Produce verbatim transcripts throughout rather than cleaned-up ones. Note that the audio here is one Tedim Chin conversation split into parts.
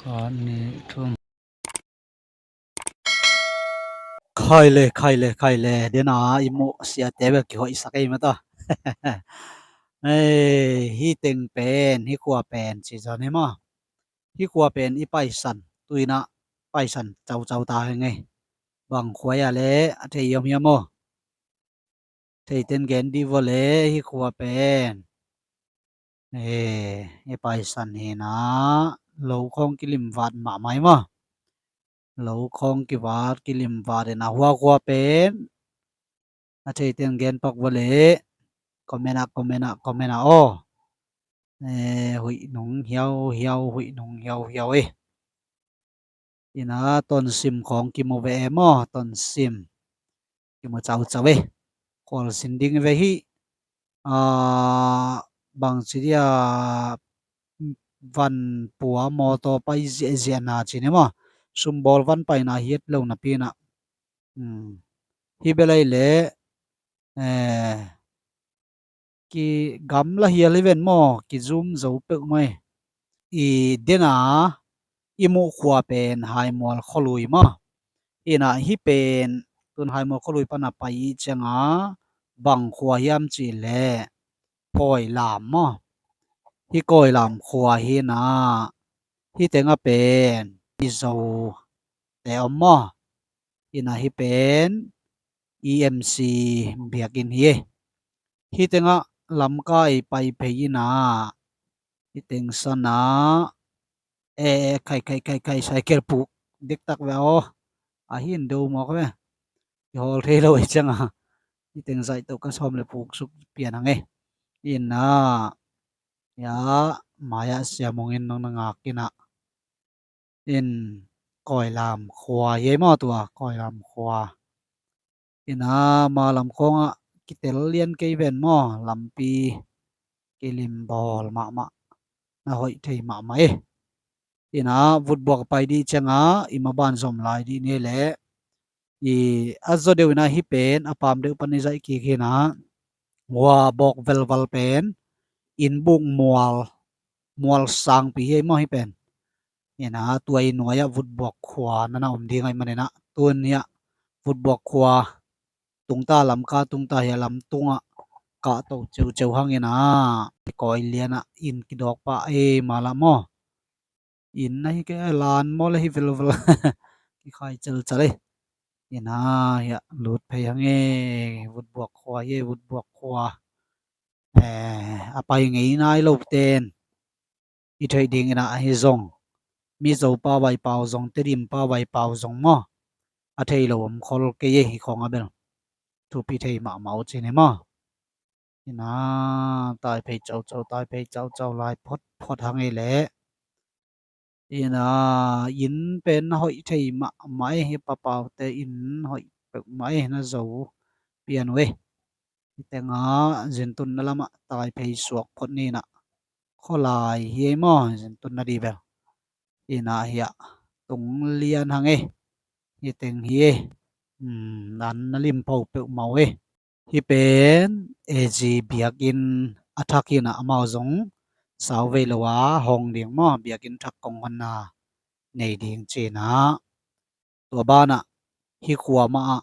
Khat, nih, thum. Khai le, khai le, khai le. Dena i muh siate bel kihoihsak ei mata. Ei, hi teng pen, hi khua pen ci zon hi maw. Hi khua pen i paisan, tuina paisan caucau ta hi ngei. Bang khua a le a thei hiam hiam aw. Theiten gen dih vua le hi khua pen. Ee, i paisan hi na, lo khawng kilimvat mahmah hi maw. Lo khawng kivat, kilimvat hi na, hua khua pen. A theiten gen pak vua le. Comment ah, comment ah, comment ah aw. Ee, huih nung hiau hiau, huih nung hiau hiau e. Ina Tonsim khawng kimu ve e maw, Tonsim. Kimu caucau e. Khualsin ding ve hi. Aa, bangci dia van pua mawtaw pai ziahziah na ci ni maw. Sumbawl van paina hiat lo napi na. Hmm. Hi belai le, ee, kigamla hial hi ven maw, kizum zo peuh mai. I dena i muh khua pen Haimual khualui maw. Ina hi pen tun Haimual khualui pana pai i cianga bang khua hiam cih le Kawilam maw. Hi Kawilam khua hi na, hi tenga pen Mizo te om maw. Ina hi pen E M C biakinn hi e. Hi tengah Lamka i pai phei ina, hi teng sana, e, e, khai, khai, khai, khai, cycle puk diktak ve aw. A hi in do mawk ve. I hawl thei lo i cianga. Hi teng zaih toh ka sawm le puk suk pian ang e. Ina, ya, maya siamungin nong na ngak ina. In Kawilam khua hi ei maw tua, Kawilam khua. Ina ma lam khawngah kitel lian kei ven maw, lampi kilimbawl mahmah, na hoih thei mahmah e. Ina vutbuak pai dih cianga i maban zom lai dih ni le. I a zaw deuh ina hi pen, a pam deuh pan i zaih kik hina. Hua bawk velval pen, inn buk mual, mual sangpi hi ei maw hi pen. Ina tua i nuai-ah vutbuak khua nana om ding ai manina. Tun hiah vutbuak khua tungta, Lamka tungta hiah lam tungah kahto ceuceu hangina. Kawi lianah inn kidawk pah ei mala maw. Inn na hi kei a lan maw le hi velvel. Kikhai celcel ei. Ina hiah lut phei hang ei, vutbuak khua hi ei, vutbuak khua. Eh, a pai ngei nai lo ten i theih dingin ah ahi zong, Mizo pau, Vaipau zong, Tedim pau, Vaipau zong maw, a thei lo om khol kei ei hi khawng a bel. Thupi thei mahmah uh cin hi maw. Ina tai phei caucau, tai phei caucau lai photphot hang ei leh. Ina inn pen na hoih thei mahmah ei, hi papaute inn hoih peuhmah ei, na zo pian uh ei. Hi tenga zintunna lamah tai phei suak phot nina. Khualai hi ei maw, zintunna di bel. Ina hiah tung lian hang ei. Hi teng hi ei. Hmm, nan na lim pho peuhmah uh ei. Hi pen A G biakinn a thak hina, amau zong sau vei lo a hong ding maw, biakinn thak kong honna nei ding cina. Tua banah hi khua mah ah,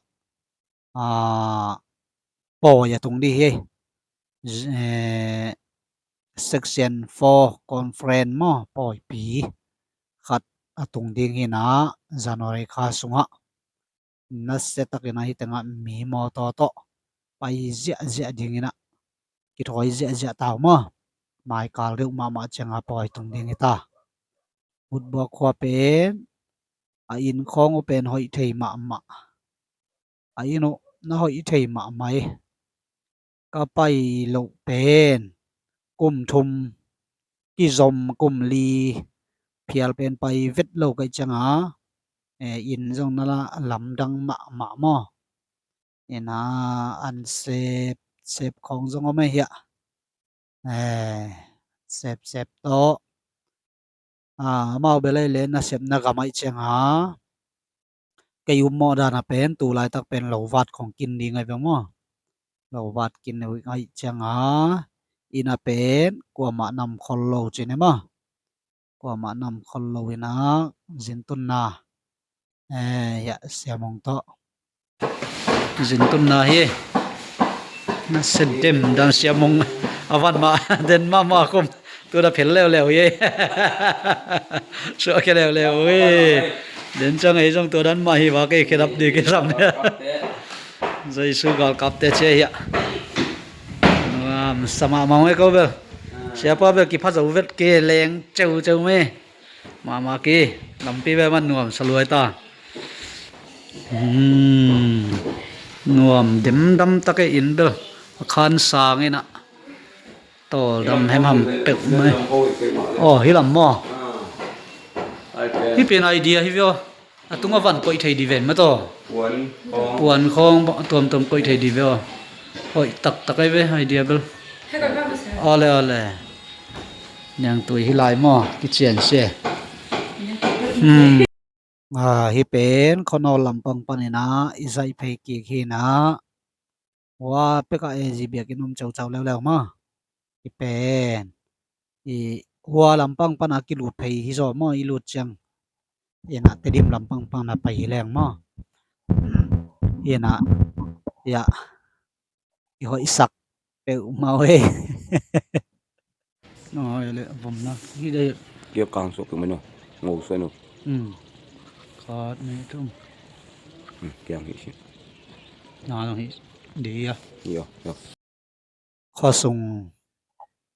ah, pawi a tung dih hi. Z-, eh, section four conference maw, pawipi khat a tung ding hina, January kha sungah. Nasia takin ah hi tengah mi mawtaw tawh pai ziahziah dingin ah kithawi ziahziah ta uh maw. Maikal deuh mahmah cianga pawi tung ding hi ta. Vutbuak khua pen a inn khawng uh pen hoih thei mahmah. A inn uh na hoih thei mahmah ei. Ka pai loh pen kum thum kizom, kum li phial pen pai vet lo ka hih cianga, eh, inn zong na la lamdang mahmah maw. Ina an sep, sep khawng zong om ei hiah. Eh, sepsep tawh. Ah, amau bel ei le nasepna gam ahih cianga kei um mawh dana pen tu laitak pen lo vat khong kin ding ahi ve maw. Lo vat kin ahih cianga ina pen kuamah nam khol lo cin hi maw. Kuamah nam khol lo in ah, zintunna. Eh, ya, Sia Mung tawh zintunna hi. Na sedem dan Sia Mung a van mah den mahmah kum. Tu da phel leuleu hi. Suah khia leuleu hi. Den ciang ei zong tua dan mah hi va kei khedap ding kisam nia. Jesu galkapte cia hi a. Nuam sa mahmah e ko bel. Siapa bel kipha zo vet ke leng ceuceu me. Mahmah ki, lampi bel man nuam sa luai ta. Hmm. Nuam demdam tak e in bel. A khan sang in ah. Tawldam hemham peuh mai. Aw, hi lam maw? Hi pen idea hi vio. A tunga van koih thei di ven ma taw. Puan khawng tuamtuam koih thei di vio. Hoih taktak ai ve idea bel. Ole, ole. Niangtui hi lai maw? Kician se. Hmm. Ah, hi pen khuanawl lampang panin ah i zaih phei kik hi in ah. Hua pekah A G biakinn om caucau leuleu maw? Hi pen i hua lampang pan a kilut phei hi zaw maw? I lut ciang in ah Tedim lampang pan a pai hi leng maw? In ah, ya, i hoihsak peuhmah e. Aw, ya le, a vom na. Hi de. Kia kang suak tu meno. Ngo suak no. Hmm. Khat ni tum. Hmm, kiang hi si. Na long hi. Dia. Yo, yo. Khuasung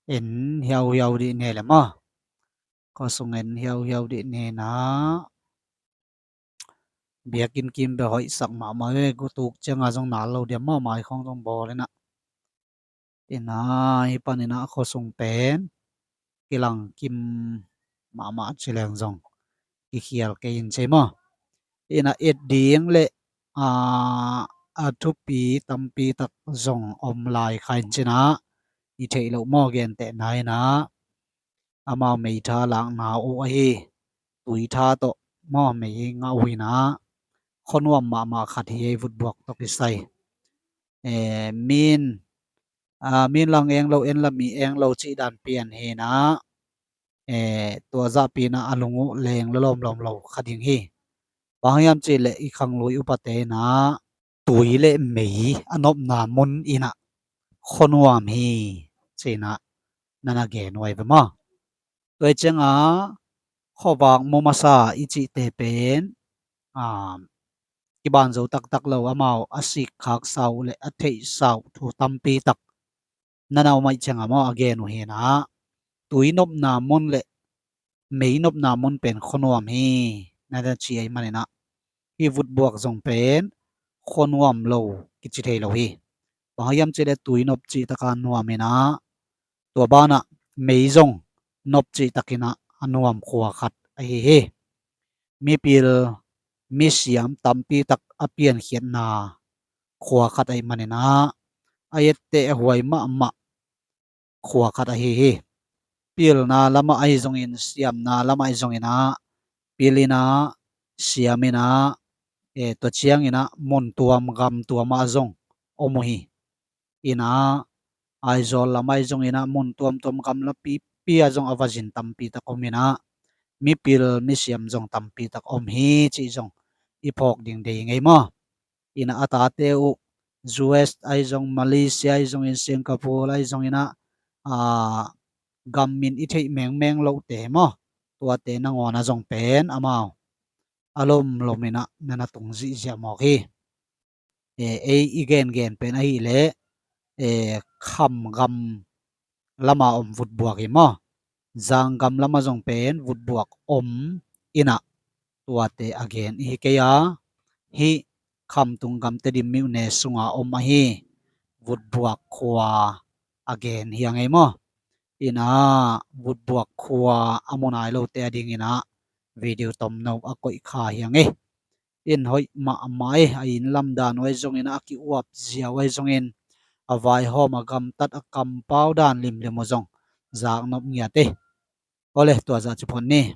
en hiauhiau dih ne le maw? Khuasung en hiauhiau dih ne na. Biakinn kim bel hoihsak mahmah e, gutuk cianga zong nal lo diam maw, mai khawng zong bawl in ah. In ah, hi panin ah khuasung pen kilang kim mahmah ci leng zong kikhial kei in cei maw? In ah et ding le, ah, a thupi tampi tak zong om lai kha in cin ah, i theih loh maw, gentehna in ah amau meitha lakna uh ahi, tuitha tawh maw, mei ngah uh in ah khuanuam mahmah khat hi ei, vutbuak tawh kisai. Eh, min, ah, min lang eng lo, en la mi eng lo cih dan pian hi in ah, eh, tua zahpi in ah a lung uh leng lawlawm lawm lo kha ding hi. Bang hiam cih leh i khanglui upate in ah tui le mei a nopna mun in ah khuanuam hi ci in ah na na gen uh ai ve maw? Tua hi cianga khuavak mu masa i cihte pen, ah, kiban zo taktak lo, amau a sikkhaksa uh le a theihsa uh thu tampi tak na na om ai cianga maw, a gen uh hi in ah tui nopna mun le mei nopna mun pen khuanuam hi na na ci ai manin ah, hi vutbuak zong pen khuanuam lo kici thei lo hi. Bang hiam cih leh tui nop cih taka nuam in ah, tua banah mei zong nop cih takin ah a nuam khua khat ahi hi. Mipil misiam tampi tak a piankhiatna khua khat ahi manin ah, a etteh a huai mahmah khua khat ahi hi. Pilna lamah ahi zongin, siamna lamah ahi zongin ah, pil in ah, siam in ah, eh, tua ciangin ah mun tuam gam tuam ah zong om uh hi. In ah, Aizawl lamah ahi zongin ah mun tuamtuam gam lapipi ah zong a va zin tampi tak om in ah, mipil misiam zong tampi tak om hi cih zong i phawk ding deih ing ei maw? In ah a tate uh U S ahi zong, Malaysia ahi zongin, Singapore ahi zongin ah, ah, gam min i theih mengmeng lohte maw, tuate nangawn ah zong pen amau a lomlom in ah na na tung zihziah mawk hi. Eh, ei i gengen pen ahih leh, eh, kham gam lama om vutbuak hi maw? Zang gam lama zong pen vutbuak om in ah, tuate a gen i hi kei a, hih Khamtung gam Tedim myone sunga om ahi vutbuak khua a gen hi ing ei maw? In ah vutbuak khua a mu nai lote a dingin ah video tomno a koih kha hi ing ei. In hoih mahmah ei, a inn lam dan uh ahi zongin ah, a ki-uap zia uh ahi zongin, a vaihawm a gamtat a kampau dan limlim uh zong zaknop ngiat ei. Awle, tua zah ci phot ni.